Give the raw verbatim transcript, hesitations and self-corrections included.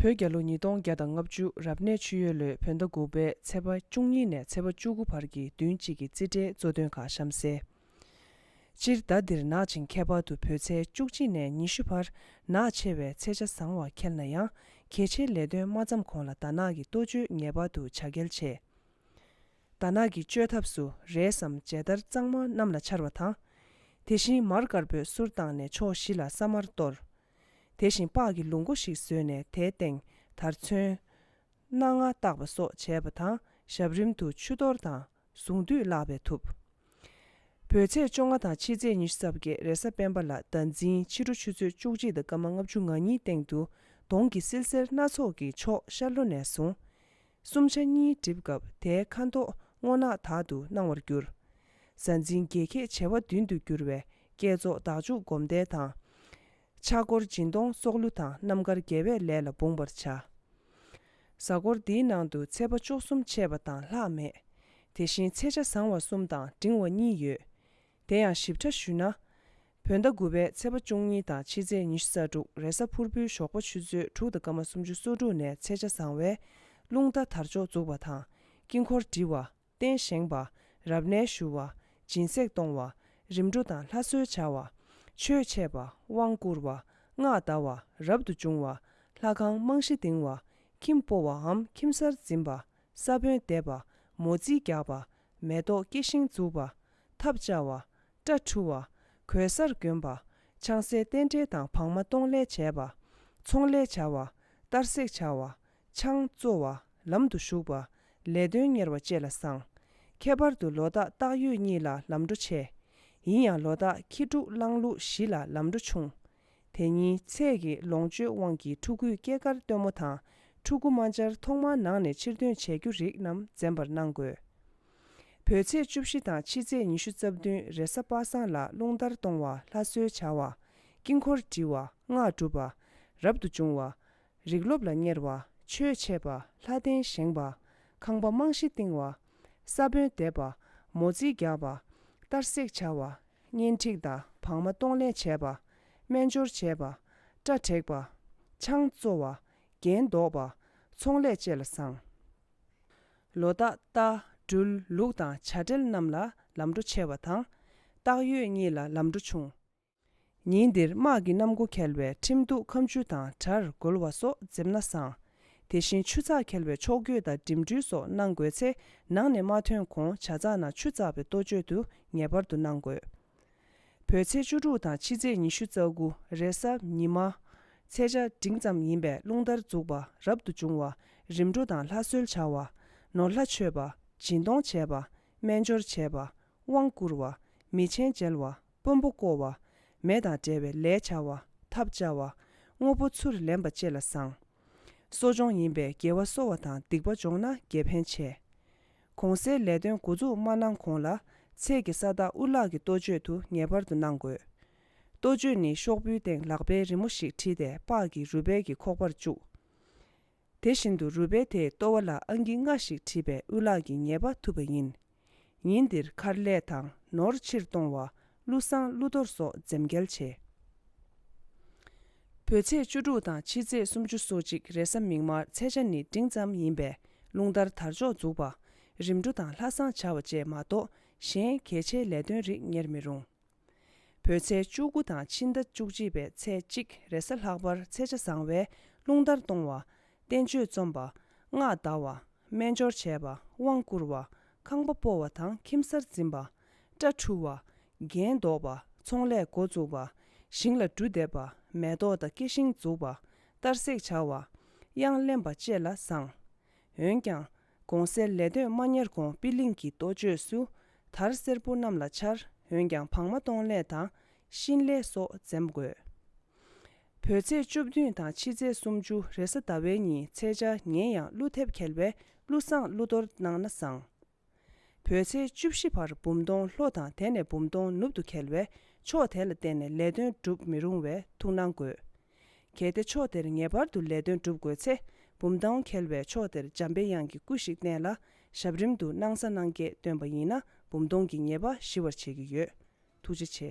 བོད་རྒྱལ་ལོ་ཉིས་སྟོང་བརྒྱ་དང་ལྔ་བཅུ་རབ་གནས་ཆུ་ཡོས་ལོའི་བོད་ཟླ་དགུ་པའི་ཚེས་པ་བཅུ་གཉིས་ནས་ཚེས་པ་བཅུ་དགུ་བར་གྱི་བདུན་གཅིག་གི་རྩིས་འབྲས་གཙོ་དོན་ཁག་གཤམ་གསལ། སྤྱིར་ཟླ་འདིར་ནག་ཅིང་ཁྱད་པར་དུ་བོད་ཚེས་བཅུ་གཅིག་ནས་ཉི་ཤུ་བར་ནག་ཆེ་བས་ཚེས་ཆ་བཟང་བར་ཁེལ་ན་ཡང་། གལ་ཆེའི་ལས་དོན་མ་བརྩམས་གོང་ལ་ཟླ་ནག་གི་གཏོ་བཅོས་ངེས་པར་དུ་བྱ་གལ་ཆེ། ཟླ་ནག་གི་བཅོས་ཐབས་སུ་རས་སམ་མཇལ་དར་གཙང་མ་གནམ་ལ་འཕྱར་བ་དང་། དེ་བཞིན་མར་དཀར་པོའི་གསུར་བཏང་ནས་ཕྱོགས་བཞི་ལ་ས་དམར་གཏོར། དེ་བཞིན་སྤགས་ཀྱི་ལུག་མགོ་ཞིག་བཟོས་ནས་དེའི་སྟེང་དར་ཚོན་སྣ་ལྔ་བཏགས་པ་སོགས་བྱས་པ་དང་། ཞབས་རིམ་དུ་ཆུ་གཏོར་དང་གཟུངས་འདུས་བཀླགས་པས་ཐུབ། བོད་ཚེས་བཅོ་ལྔ་དང་ཕྱི་ཚེས་ཉི་ཤུ་རྩ་བརྒྱད་རེས་གཟའ་སྤེན་པ་ལ་ཟླ་འཛིན་ཕྱི་དྲོ་ཆུ་ཚོད་བཅུ་གཅིག་དང་སྐར་མ་ལྔ་བཅུ་ང་གཉིས་སྟེང་དུ་གདོང་གི་བསིལ་ཟེར་སྣ་ཚོགས་ཀྱི་ཕྱོགས་ཤར་ལྷོ་ནས་བཟུང་། སུམ་ཆ་གཉིས་འགྲིབ་སྐབས་དེའི་ཁ་མདོག་སྔོ་ནག་དག་ཏུ་སྣང་བར་འགྱུར། གཟའ་འཛིན་རྒྱལ་ཁྱེད་བྱེ་བ་བདུན་དུ་འགྱུར་བས་བསྐྱེད་རྫོགས་བདག་འཇུག་སྒོམ་བཟླས་དང་། ཕྱག་སྐོར་སྦྱིན་གཏོང་སྲོག་བླུ་དང་རྣམ་དཀར་དགེ་བའི་ལས་ལ་འབུངས་པར་བྱ། གཟའ་འཁོར་འདིའི་ནང་དུ་ཚེས་པ་བཅུ་གསུམ་ཆད་པ་དང་ལྷག་མེད། དེ་བཞིན་ཚེས་ཆ་བཟང་བ་གསུམ་དང་འབྲིང་བ་གཉིས་ཡོད། དེ་ཡང་ཞིབ་ཕྲ་ཞུས་ན། བོད་ཟླ་དགུ་པའི་ཚེས་པ་བཅུ་གཉིས་དང་ཕྱི་ཚེས་ཉི་ཤུ་རྩ་དྲུག་རེས་གཟའ་ཕུར་བུའི་ཞོགས་པ་ཆུ་ཚོད་དྲུག་དང་སྐར་མ་སུམ་ཅུ་སོ་དྲུག་ནས་ཚེས་ཆ་བཟང་བས་རླུང་རྟ་དར་ལྕོག་འཛུགས་པ་དང་དཀྱིལ་འཁོར་འབྲི་བ། རྟེན་བཞེངས་པ། རབ་གནས་ཞུ་བ། སྦྱིན་སྲེག་གཏོང་བ། རིམ་གྲོ་དང་ལྷ་གསོལ་བྱ་བ། ཆོས་འཆད་པ། དབང་བསྐུར་བ། སྔགས་བཟླ་བ། རབ་ཏུ་བྱུང་བ། ལྷ་ཁང་རྨང་གཞི་འདིང་བ། ཁྱིམ་སྤོ་བའམ་ཁྱིམ་གསར་འཛིན་པ། ས་བོན་འདེབས་པ། མོ་རྩིས་རྒྱག་པ། མེ་ཏོག་སྐྱེ་ཤིང་འཛུགས་པ། ཐབ་བཅའ་བ། སྐྲ་འཁྲུ་བ། གོས་གསར་གྱོན་པ། ཆང་སའི་རྟེན་འབྲེལ་དང་བག་མ་གཏོང་ལེན་བྱས་པ། ཚོང་ལས་བྱ་བ། གཏར་སྲེག་བྱ་བ། ཆང་བཙོ་བ། ལམ་དུ་ཞུགས་པ། ལས་དོན་གཉེར་བ་བཅས་ལ་བཟང་། ཁྱད་པར་དུ་ལོ་རྟགས་སྟག་ཡོས་གཉིས་ལ་ལམ་འགྲོ་ཆེ། ཡིན་ཡང་ལོ་རྟགས་ཁྱི་འབྲུག་གླང་ལུག་བཞི་ལ་ལམ་འགྲོ་ཆུང་། དེ་ཉིན་ཚེས་ཀྱི་ལོངས་སྤྱོད་དབང་གིས་ཕྲུ་གུས་སྐྱེས་སྐར་སྟོན་མོ་དང་ཕྲུ་གུ་མ་འབྱར་ཐོག་མར་ནང་ནས་ཕྱིར་ཐོན་བྱེད་རྒྱུ་རིགས་རྣམས་འཛེམ་པར་གནང་དགོས། བོད་ཚེས་བཅུ་བཞི་དང་ཕྱི་ཚེས་ཉི་ཤུ་རྩ་བདུན་རེས་གཟའ་པ་སངས་ལ་རླུང་རྟར་གཏོང་བ། ལྷ་གསོལ་བྱ་བ། དཀྱིལ་འཁོར་འབྲི་བ། སྔགས་སྒྲུབ་པ། རབ་ཏུ་བྱུང་བ། རིགས་སློབ་ལ་གཉེར་བ། ཆོས་འཆད་པ། ལྷ་རྟེན་བཞེངས་པ། ཁང་པ་རྨང་གཞི་བཏིང་བ། ས་བོན་འདེབས་པ། མོ་རྩིས་རྒྱག་པ། གཏར་སྲེག་བྱ་བ། གཉེན་སྒྲིག་དང་བག་མ་གཏོང་ལེན་བྱས་པ། སྨན་སྦྱོར་བྱས་པ། སྐྲ་བྲེག་པ། ཆང་བཙོ་བ། རྒྱན་འདོགས་པ། ཚོང་ལས་བཅས་ལ་བཟང་། ལོ་རྟགས་རྟ། སྦྲུལ། ལུག་དང་བྱ་སྤྲེལ་རྣམས་ལ་ལམ་འགྲོ་ཆེ་བ་དང་། སྟག་ཡོས་གཉིས་ལ་ལམ་འགྲོ་ཆུང་། ཉིན་འདིར་དམག་གི་གནམ་སྒོ་ཁེལ་བས་ཁྲིམས་གཏུག་ཁ་མཆུ་དང་དགྲར་རྒོལ་བ་སོགས་འཛེམ་ན་བཟང་། དེ་བཞིན་ཆུ་ཚགས་ཁེལ་བས་ཕྱོགས་བསྐྱོད་དང་འགྲིམ་འགྲུལ་སོགས་གནང་དགོས་ཚེ་ནང་ནས་མ་ཐོན་གོང་བྱ་ཚགས་ནང་ཆུ་བཙགས་པའི་གཏོ་བཅོས་དུ་ངེས་པར་དུ་གནང་དགོས། བོད་ཚེས་བཅུ་དྲུག་དང་ཕྱི་ཚེས་ཉི་ཤུ་རྩ་དགུ་རེས་གཟའ་ཉི་མ། ཚེས་ཆ་འབྲིང་ཙམ་ཡིན་པས་རླུང་རྟར་འཛུགས་པ། རབ་ཏུ་བྱུང་བ། རིམ་གྲོ་དང་ལྷ་གསོལ་བྱ་བ། ནོར་ལྷ་མཆོད་པ། སྦྱིན་གཏོང་བྱས་པ། སྨན་སྦྱོར་བྱས་པ། དབང་བསྐུར་བ། མི་ཆེན་མཇལ་བ། དཔོན་པོ་བསྐོ་བ། མེ་དང་འབྲེལ་བའི་ལས་བྱ་བ། ཐབ་བཅའ་བ། དངོས་པོ་ཚུར་ལེན་པ་བཅས་ལ་བཟང་། གསོ་སྦྱོང་ཡིན་པས་དགེ་བ་གསོ་བ་དང་སྡིག་པ་སྦྱོང་ན་དགེ་ཕན་ཆེ། གོང་གསལ་ལས་དོན་འགོ་འཛུགས་མ་གནང་གོང་ལ་ཚེས་ཀྱི་ས་བདག་གཡུ་ལག་གི་གཏོ་བཅོས་དུ་ངེས་པར་དུ་གནང་དགོས། གཏོ་བཅོས་ནི་ཤོག་བུའི་སྟེང་ལག་པའི་རི་མོ་ཞིག་བྲིས་ཏེ་སྤགས་ཀྱི་རུས་སྦལ་གྱི་ཁོག་པར་བཅུག་དེ་བཞིན་དུ་རུས་སྦལ་དེའི་ལྟོ་བ་ལ་ཨང་ཀི་ལྔ་ཞིག་བྲིས་པས་གཡུ་ལག་གི་ཉེས་པ་ཐུབ་པ་ཡིན། ཉིན་འདིར་མཁར་ལས་དང་ནོར་ཕྱིར་གཏོང་བ། ཀླུ་བསང་ཀླུ་གཏོར་སོགས་འཛེམ་གལ་ཆེ། བོད་ཚེས་བཅུ་དྲུག་དང་ཕྱི་ཚེས་སུམ་ཅུ་སོ་གཅིག་རེས་གཟའ་མིག་དམར་ཚེས་ཆ་ནི་འབྲིང་ཙམ་ཡིན་པས་རླུང་རྟར་དར་ལྕོག་འཛུགས་པ། རིམ་གྲོ་དང་ལྷ་བསང་བྱ་བ་བཅས་མ་གཏོགས་གཞན་གལ་ཆེའི་ལས་དོན་རིགས་གཉེར་མི་རུང་། བོད་ཚེས་བཅུ་དགུ་དང་ཕྱི་ཟླ་བཅུ་གཅིག་པའི་ཚེས་གཅིག་རེས་གཟའ་ལྷག་པར་ཚེས་ཆ་བཟང་བས་རླུང་རྟར་གཏོང་བ། བསྟན་བཅོས་རྩོམ་པ། སྔགས་བཟླ་བ། སྨན་སྦྱོར་བྱས་པ། དབང་བསྐུར་བ། ཁང་པ་སྤོ་བ་དང་ཁྱིམ་གསར་འཛིན་པ། སྐྲ་འཁྲུ་བ། རྒྱན་འདོགས་པ། ཚོང་ལས་འགོ་བཙུགས་པ། ཞིང་ལ་འབྲུ་འདེབས་པ། མེ་ཏོག་དང་སྐྱེ་ཤིང་འཛུགས་པ། གཏར་སྲེག་བྱ་བ། གཡང་ལེན་པ་བཅས་ལ་བཟང་། འོན་ཀྱང་། གོང་གསལ་ལས་དོན་མ་གཉེར་གོང་པི་ལིང་གི་གཏོ་བཅོས་སུ། དར་སེར་པོ་གནམ་ལ་འཕྱར། འོན་ཀྱང་བག་མ་གཏོང་ལེན་དང་། གཤིན་ལས་སོགས་འཛེམ་དགོས། བོད་ཚེས་བཅུ་བདུན་དང་ཕྱི་ཚེས་སུམ་ཅུ་རེས་གཟའ་ཟླ་བའི་ཉིན་ཚེས་ཆ་ངན་ཡང་ཀླུ་ཐེབས་ཁེལ་བས་ཀླུ་བསང་ཀླུ་གཏོར་གནང་ན་བཟང་། བོད་ཚེས་བཅུ་བཞི་བར་འབུམ་སྟོང་ལྷོ་དང་དེ་ནས་འབུམ་སྟོང་ནུབ་ཏུ་ཁེལ་བས་ཕྱོགས་དེ་ལ་བརྟེན་ནས་ལས་དོན་སྒྲུབ་མི་རུང་བས་ཐུགས་སྣང་དགོས། གལ་ཏེ་ཕྱོགས་དེར་ངེས་པར་དུ་ལས་དོན་སྒྲུབ་དགོས་ཚེ། འབུམ་སྟོང་ཁེལ་བའི་ཕྱོགས་དེར་འཇམ་པའི་དབྱངས་ཀྱི་སྐུ་ཞིག་བསྟན་ལ། ཞབས་རིམ་དུ་སྣང་གསལ་སྣང་བསྐྱེད་བཏོན་པ་ཡིན་ན་འབུམ་སྟོང་གི་ཉེས་པ་ཞི་བར་བྱེད་ཀྱི་ཡོད། ཐུགས་རྗེ་ཆེ།